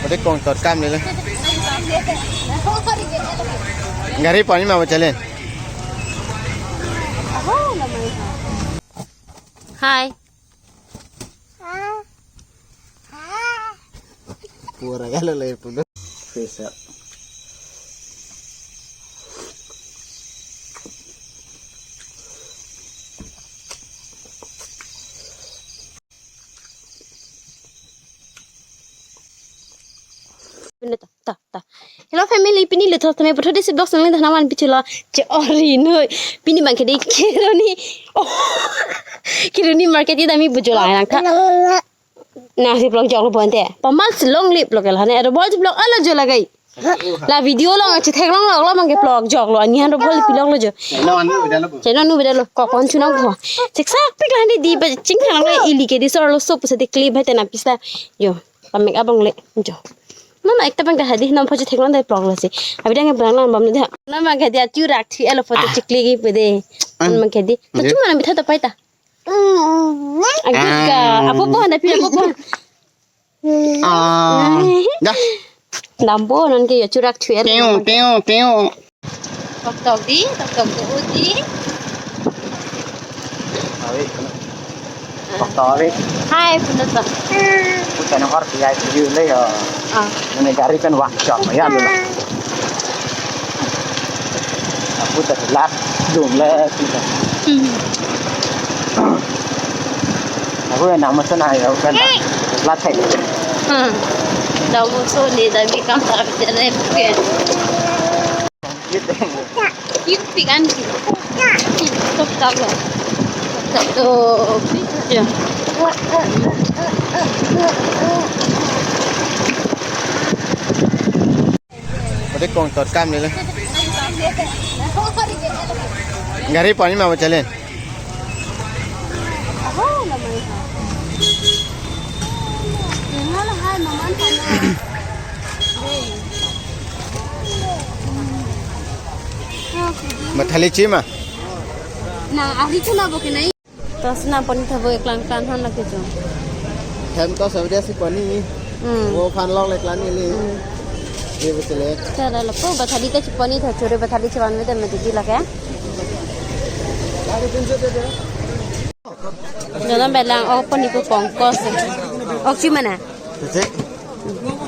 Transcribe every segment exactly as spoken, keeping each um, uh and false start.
Ode kong tot kam lele. Gari pani ma bachale. Hi. Pura galo le pulo. Face up. Pini ta, ta, ta. Hello family, pini le thotha me puthot desi vlog sangling thana man pichula. Che ori noi. Pini bang kedi Kheroni. Oh. Kheroni market ida mi bujula nang tha. Na si vlog jok lo bonte. Pamal silong lip lo ke la ne. Ero bol si vlog ala jo lagai. La video lo ngachi theklong lo lo bang ke vlog jok lo. Ani han ro bol pi lok lo jo. Cheno anu beda lo. Cheno anu beda lo. Kokon chunang ko. Siksak pik la ni di ba ching thang lo ili kedi sor lo sop sa di clip hai tena pisa. Jo. Pamek abang le jo. Mama ekta bang dah hadi nam phoji thek non dai plong lo si. Abi dang bang lang bam deh. Nam bang kedi achu rak thi elo photo chikli gi pede. Nam bang kedi. To chuma nam bitha to paita. Agit ka. Apo po handa phi apo po. Ah. Dah. Dambo non ke achu rak thi elo. Teo, teo, teo. Tok tok di, tok tok tu uji. Awi. Tok tok awi. Hai, punta sa. Puta na har pi ai pi le ya. Ah. Ini gari kan workshop ya lu. Puta lat dum le puta. Hmm. Aku yang nama sana ya kan. Lat hai. Hmm. Dah musuh ni dah bikam tak ada. Kim pikan ki. Tok tok lo. Tok tok. Ya. Ode kong tot kam lele. Gari pani ma bachale. Mathali chima. Na ahli chuna bo ke nai. Tos na pani thabo eklang klan han lagi jo. Hem to sabdia si pani. Hmm. Wo phan lok le klan ni li. Hmm. Ye bachale. Chara lo po bathali ka chiponi tha chore bathali chivan me dem me di lake. Jona belang o pani ko pongkos. Ok chimana.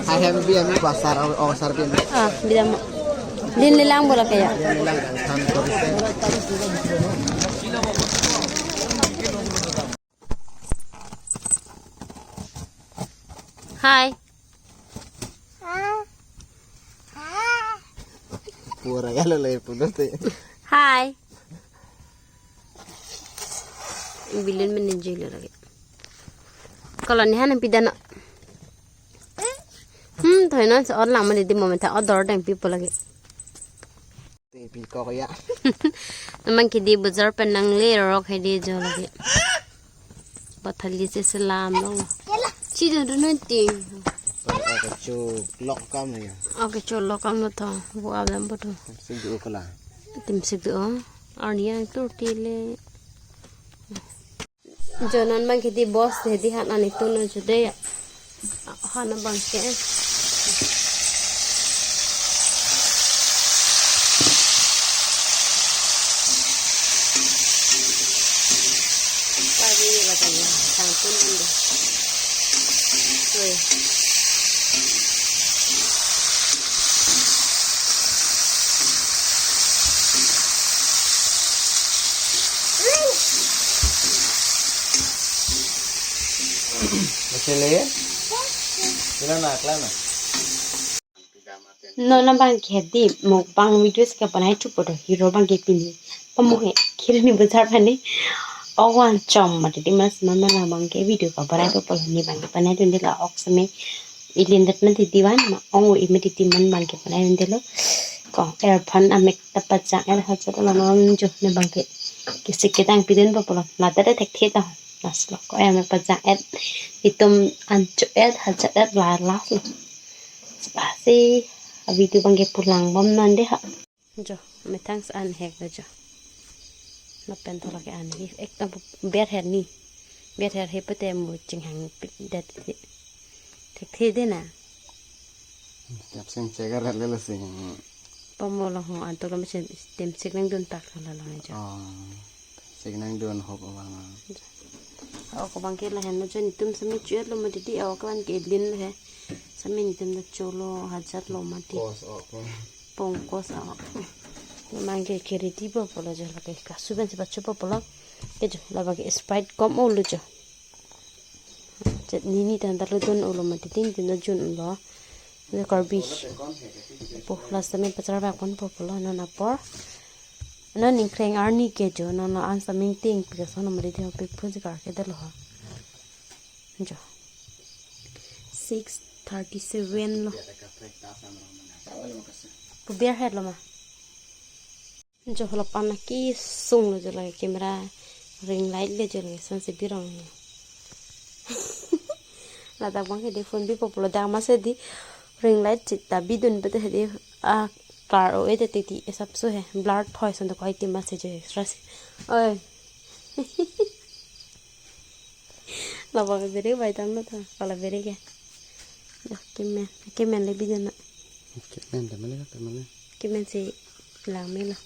Hai hem bi ami pasar o sar bi. Ah, bidam. Din lelang bola kaya. Lelang dan than ko. Hi. Pura galo le pulo te. Hi. Bilin menen jilo lagi. Kalau ni han pidana. Hmm, thoi non se or lang mane di moment ta or dor dang pipo lagi. Te pi ko ya. Namang kidi bazar pen nangle rok hai di jo lagi. Bathali se selam long. Chi do do non ti. Oke chu lok kam ya. Oke chu lok kam no tho. Bu ablam bodo. Sing du ko la. Tim sik do. Arni yang tur ti le. Jonan bang kedi boss de di han ani tun jude ya. Han bang ke. Pagi la kanya, sang tun bang de. Oi. Masih le? Sila na, klan na. Non abang ke di mukbang videos ke banai chupo do hero bang ke pini. Pamu he, Kheroni bazar pani. Owan chom mati di mas mama la bang ke video ka banai to polo ni bang ke banai dun de la ok seme. Ilin det mati di wan ma ong wi mati di man bang ke banai dun de lo. Ko earphone amek ta pachang er ha chot la non jo ne bang ke. Kisik kedang pidun po polo. Na ta de thekthe ta. Last lo ko em pachang et itum ancho et hajat et la last lo. Lasi a video bang ke pulang bom non de ha. Jo, methang an hek lo jo. Lapen tholak an hi ekta ber her ni. Ber her he pete mu chinghang pik det. Thekthe de na. Chapsing chegar lelo sing. Pamo lo ho, anto kami se tim sik nangdun tak hala lo jo. Oh. Sik nangdun hok abang. Ako bang ke lahen lo jo, netum sami chuet lo mati di, ako kan ke lin lo he. Sami netum da cholo hajat lo mati. Kos ako. Pongkos ako. Mang ke kiri di po polo jo, lake kasu pen si pachu po polo. Ke jo, labang ke Sprite kom olo jo. Chet nini tan ta ludun olo mati tin tin jun lo. Le Karbi. Po last time pachar bak pon po polo non apor. Non ingkreng arni ke jo non lo an saming ting pika sono mari de pik phu jikar ke dalo ha. Jo. Six thirty seven lo. Pu biar het lo ma. Jo, holo pan na kesung lo jo, lake camera ring light le jo, lake san si birong. Ladak bang ke di phone bi po polo, dak ma se di ring light chit ta bidun pete he di, a car o ete titi esap so he blur thoi san to koi ti ma se jo extra si. Oi. Labang bere bai tam lo ta, pala bere ke. Jo, kemen, kemen le bidun na. Kemen ta mele ta mele. Kemen si lang me lo.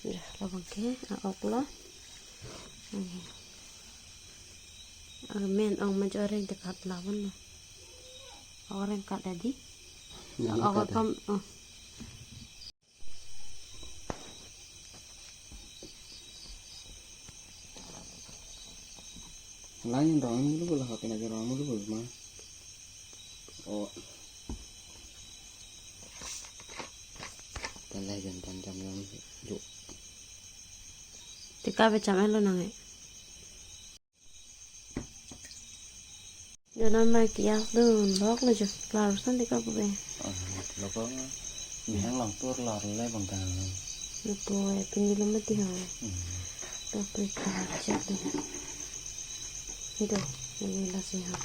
Jo, labang ke, a ok lo. Oke. Armen ong ma jo areng tekat lawan lo. Areng kat adi. Yang Areng kat kom, oh. Lain rong mulu bola, hapin aja rong mulu bola ma. Oh. Tan lai jan tan jam jam ju. Tika be cham lo nang e. Jona ma kias dun lok lo jo. Klar san tika bu be. Loko mihang long tur lor le bang ta. Loko e pini lo mati ha. Hmm. Tapi kacak deh. Itu, ini lah sih ha.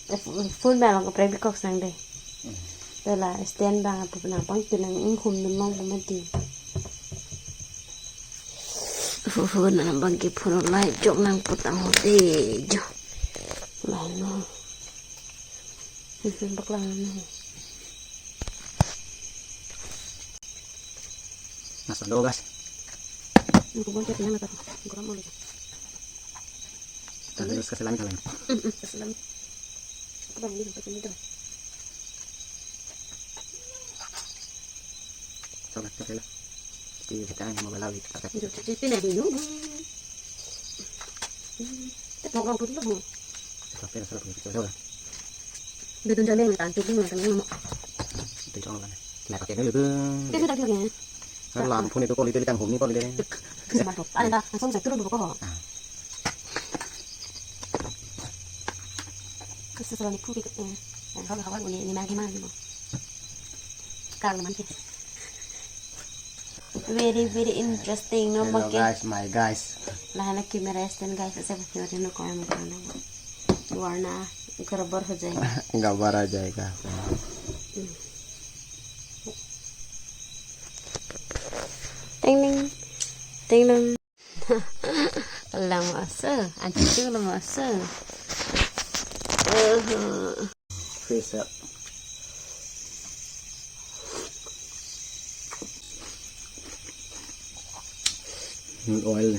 Eh, fu-, full malam ke prebi kok sang deh. Hmm. Tela stand bang apa pernah bang tu nang inghum nang bang mati. Fu fu nang bang ke phone light jok nang putang ho deh jo. Lain no. Baklang no. Nasa do gas. Nunggu bonce pinang na ta. Goram uli. Tadi terus kasih lami kalian. Mm, mm, kasih lami. Apa yang ini? Apa yang ini? Coba, coba lah. Di kita yang mau belawi, pakai. Itu, itu, itu, nah, ini. Hmm. Itu mau kau tutup, Bu. Coba, coba, coba, coba. Bedun jale nang tangki ding nang tangki mo. Itu cong lah. Nah, pakai dulu tuh. Itu sudah dulu ya. Kan lam phone itu kali itu tang home ni kali deh. Bisa bantu. Ada dah, langsung saya turun dulu kok. Ah. Khusus kalau nipu gitu. Yang kalau kawan punya ini lagi mana gitu. Kalau nanti. Very, very interesting, no? Hello, bang ke guys, my guys. Lahan na camera stand, guys, ऐसे बच्चे बच्चे नो कोई मत करना। वरना गड़बड़ हो जाएगा। गड़बड़ हो जाएगा। Hmm. Ting ting. Ting ting. Lang masa, anjing lang masa. Uh-huh. Face up. Oil.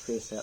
Fish ya.